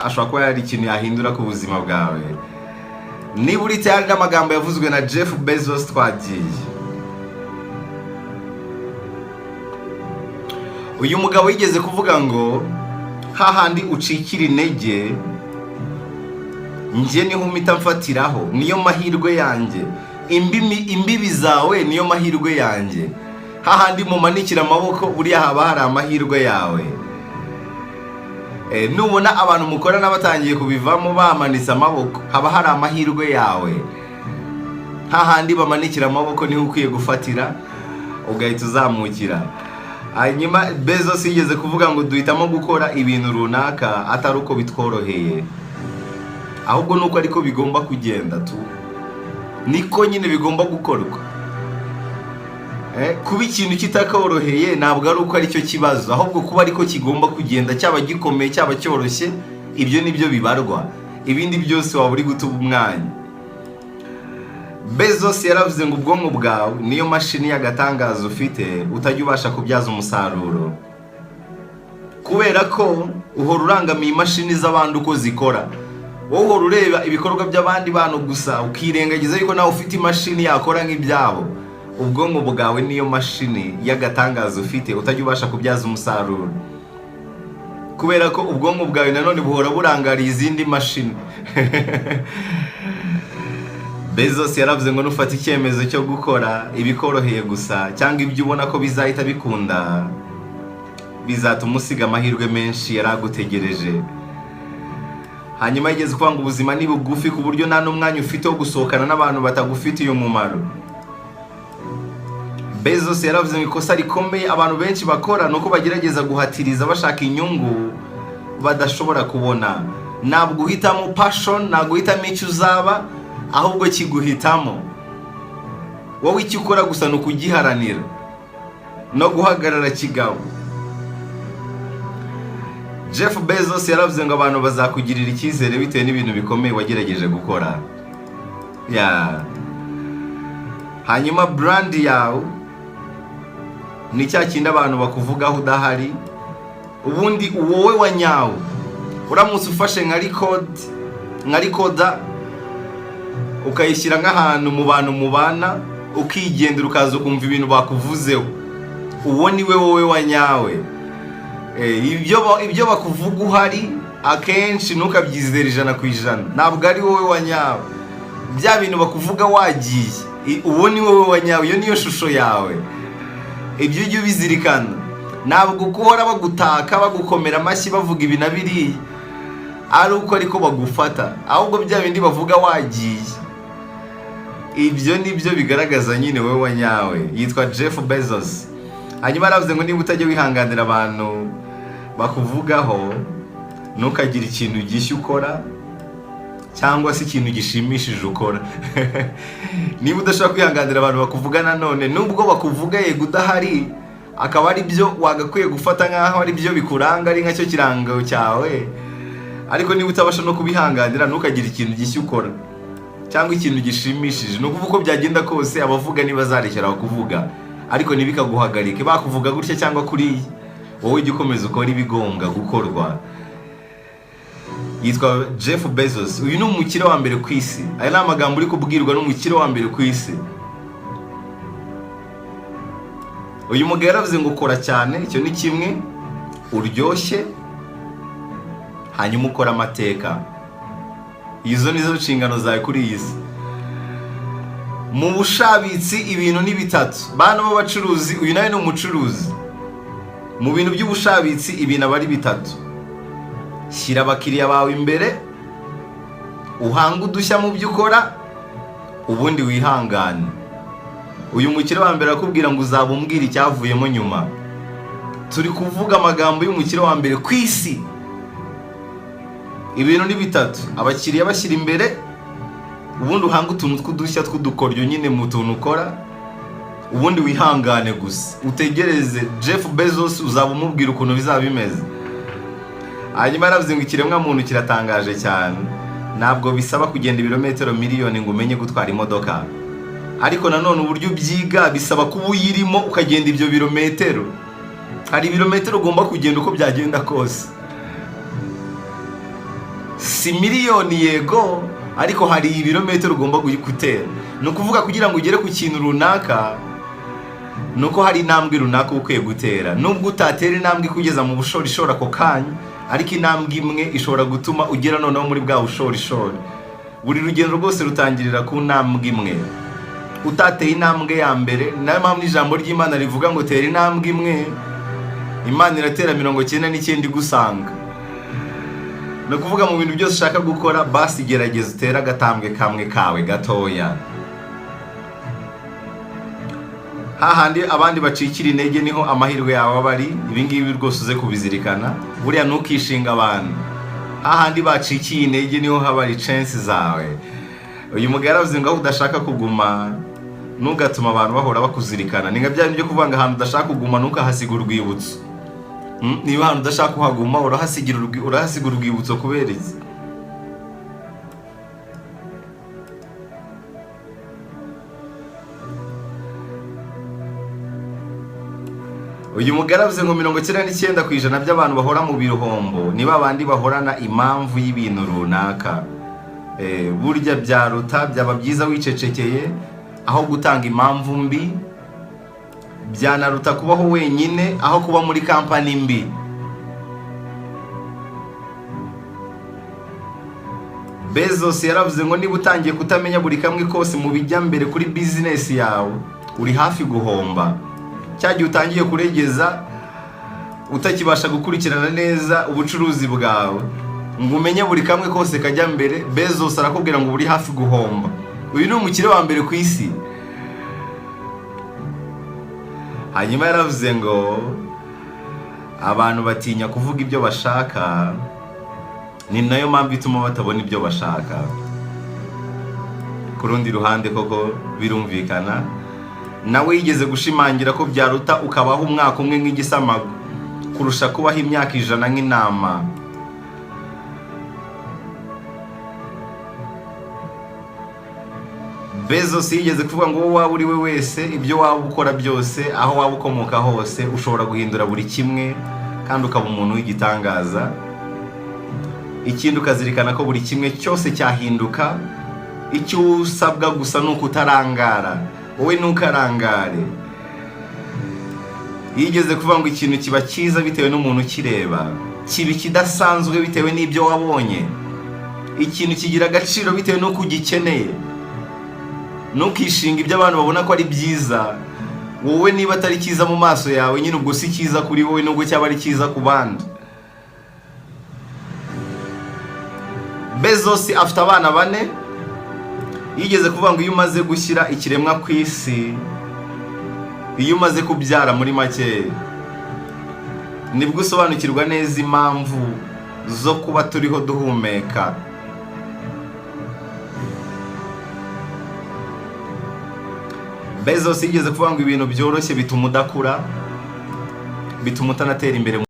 Ashobora kuba hari ikintu yahindura ku buzima bwawe. Niba uri tayari n'amagambo yavuzwe na Jeff Bezos, twagiye. Uyu mugabo yigeze kuvuga ngo: "Hahandi ucikira intege, njye niho mpita mfatiraho, niyo mahirwe yanjye. Imbibi zawe niyo mahirwe yanjye." Hahandi mumanikira amaboko, buriya haba hari amahirwe yawe. Nubona abantu mukorana batangiye kubivamo, bamanitse amaboko, haba hari amahirwe yawe. Hahandi bamanikira amaboko niho ukwiye gufatira, ugahita uzamukira. Hanyuma Bezos yigeze kuvuga ngo: "Duhitamo gukora ibintu runaka atari uko bitworoheye, ahubwo nuko ariko bigomba kugenda tu, niko nyine bigomba gukorwa." Kuba ikintu kitakoroheye ntabwo ari uko aricyo kibazo, ahubwo kuba ariko kigomba kugenda, cyaba gikomeye, cyaba cyoroshye, ibyo nibyo bibarwa. Ibindi byose waba uri guta umwanya. Bezos yaravuze ngo: "Ubwonko bwawe niyo mashini y'agatangaza ufite utajya ubasha kubyaza umusaruro, kubera ko uhora urangamiye imashini z'abandi uko zikora. Wowe uhora ureba ibikorwa by'abandi bantu gusa, ukirengagiza yuko nawe ufite imashini yakora nk'ibyabo." Ubwonko bwawe niyo mashini y'agatangaza ufite utajya ubasha kubyaza umusaruro, kubera ko ubwonko bwawe nanone buhora burangariye izindi mashini. Bezos yaravuze ngo: "Nufata icyemezo cyo gukora ibikoroheye gusa cyangwa ibyo ubona ko bizahita bikunda, bizatuma usiga amahirwe menshi yari agutegereje." Hanyuma yigeze kuvuga ngo: "Ubuzima ni bugufi ku buryo nta n'umwanya ufite wo gusohokana n'abantu batagufitiye umumaro." Bezos yaravuze ngo: "Ikosa rikomeye abantu benshi bakora ni uko bagerageza guhatiriza bashaka inyungu badashobora kubona." Ntabwo uhitamo passion, ntabwo uhitamo icyo uzaba, ahubwo kiguhitamo wowe. Icyo ukora gusa ni ukugiharanira no guhagarara kigabo. Jeff Bezos yaravuze ngo: "Abantu bazakugirira icyizere bitewe n'ibintu bikomeye wagerageje gukora." Ya, hanyuma brand yawe ni cya kindi abantu bakuvugaho udahari. Ubundi wowe wa nyawe, uramutse ufashe nka record, nka recorder, ukayishyira nk'ahantu mu bantu mubana, ukigendera, ukaza ukumva ibintu bakuvuzeho, uwo ni we wowe wa nyawe. Ibyo bakuvuga uhari akenshi ntukabyizere 100%, ntabwo ari wowe wa nyawe. Bya bintu bakuvuga wagiye, uwo ni wowe wa nyawe, iyo niyo shusho yawe. Ibyo ujye ubizirikana. Ntabwo guhora bagutaka, bagukomera amashyi, bavuga ibi na biriya ari uko ariko bagufata, ahubwo bya bindi bavuga wagiye, ibyo ni byo bigaragaza nyine wowe wa nyawe. Yitwa Jeff Bezos. Hanyuma aravuze ngo: "Niba utajya wihanganira abantu bakuvugaho, ntukagire ikintu gishya ukora cyangwa se ikintu gishimishije ukora." Niba udashobora kwihanganira abantu bakuvuga, nanone nubwo bakuvuga yego udahari, akaba ari byo wagakwiye gufata nk'aho ari byo bikuranga, ari nkacyo kirango cyawe, ariko niba utabasha no kubihanganira, ntukagire ikintu gishya ukora cyangwa ikintu gishimishije. Ni ukuvuga uko byagenda kose, abavuga ntibazarekera kuvuga, ariko ntibikaguhagarike. Bakuvuga gutya cyangwa kuriya, wowe ujye ukomeza ukora ibigombwa gukorwa. Yitwa Jeff Bezos. Uyu ni umukire wa mbere ku isi. Aya ni amagambo uri kubwirwa n'umukire wa mbere ku isi. Uyu mugabo yaravuze ngo: "Kora cyane, icyo ni kimwe, uryoshye, hanyuma ukore amateka. Izo ni zo nshingano zawe kuri iyi si." Mu bushabitsi ibintu ni bitatu. Bantu b'abacuruzi, uyu nawe ni umucuruzi. Mu bintu by'ubushabitsi ibintu aba ari bitatu: shyira abakiriya bawe imbere, uhange udushya mu byo ukora, ubundi wihangane. Uyu mukire wa mbere arakubwira ngo: "Uzaba umbwira icyavuyemo nyuma." Turi kuvuga amagambo y'umukire wa mbere ku isi. Ibintu ni bitatu: abakiriya bashyira imbere, ubundi uhange utuntu tw'udushya tw'udukoryo nyine mu tuntu ukora, ubundi wihangane gusa utegereze. Jeff Bezos uzaba umubwira ukuntu bizaba bimeze. Hanyuma yaravuze ngo: "Ikiremwamuntu kiratangaje cyane. Ntabwo bisaba kugenda ibirometero miliyoni ngo umenye gutwara imodoka, ariko nanone uburyo ubyiga bisaba kuba uyirimo, ukagenda ibyo birometero. Hari ibirometero ugomba kugenda uko byagenda kose." Si miliyoni yego, ariko hari ibirometero ugomba gutera. Ni ukuvuga, kugira ngo ugere ku kintu runaka, ni uko hari intambwe runaka uba ukwiye gutera. Nubwo utatera intambwe ikugeza mu bushorishori ako kanya, ariko intambwe imwe ishobora gutuma ugera noneho muri bwa bushorishori. Buri rugendo rwose rutangirira ku ntambwe imwe. Utateye intambwe ya mbere, nayo mpamvu ijambo ry'Imana rivuga ngo tera intambwe imwe, Imana iratera 99 igusanga. Ni ukuvuga, mu bintu byose ushaka gukora, basi gerageza utere agatambwe kamwe kawe gatoya. Hahandi abandi bacikira intege niho amahirwe yawe aba ari. Ibi ngibi rwose uze kubizirikana. Buriya ntukishinga abantu. Hahandi bacikiye intege niho haba ari chance zawe. Uyu mugabo yaravuze ngo aho udashaka kuguma ntugatuma abantu bahora bakuzirikana. Ni nka bya bindi byo kuvuga ngo ahantu udashaka kuguma ntukahasiga urwibutso. Niba ahantu udashaka kuhaguma, urahasiga urwibutso kubera iki? Uyu mugore aravuze ngo 99% by'abantu bahora mu bihombo ni ba bandi bahorana impamvu y'ibintu runaka. Burya byaruta, byaba byiza wicecekeye aho gutanga impamvu mbi. Byanaruta kubaho wenyine aho kuba muri kampani mbi. Bezos yaravuze ngo niba utangiye kutamenya buri kamwe kose mu bijya mbere kuri bizinesi yawe, uri hafi guhomba. Cya gihe utangiye kuregeza, utakibasha gukurikirana neza ubucuruzi bwawe ngo umenye buri kamwe kose kajya mbere, Bezos arakubwira ngo uri hafi guhomba. Uyu ni umukire wa mbere ku isi. Hanyuma yaravuze ngo abantu batinya kuvuga ibyo bashaka, ni nayo mpamvu ituma batabona ibyo bashaka. Ku rundi ruhande koko birumvikana. Nawe yigeze gushimangira ko byaruta ukabaho umwaka umwe nk'igisamagwe kurusha kubaho imyaka 100 nk'intama. Bezos yigeze kuvuga ngo uwo waba uri we wese, ibyo waba ukora byose, aho waba ukomoka hose, ushobora guhindura buri kimwe kandi ukaba umuntu w'igitangaza. Ikindi, ukazirikana ko buri kimwe cyose cyahinduka. Icyo usabwa gusa ni ukutarangara. Wowe ntukarangare. Yigeze kuvuga ngo ikintu kiba cyiza bitewe n'umuntu ukireba, kiba ikidasanzwe bitewe n'ibyo wabonye. Ikintu kigira agaciro bitewe n'uko ugikeneye. Ntukishinge ibyo abantu babona ko ari byiza. Wowe niba atari cyiza mu maso yawe, nyine ubwo si cyiza kuri wowe, nubwo cyaba ari cyiza ku bandi. Bezos afite abana bane. Yigeze kuvuga ngo iyo umaze gushyira ikiremwa ku isi, iyo umaze kubyara muri make, nibwo usobanukirwa neza impamvu zo kuba turiho duhumeka. Bezos yigeze kuvuga ngo ibintu byoroshye bituma udakura, bituma utanatera imbere.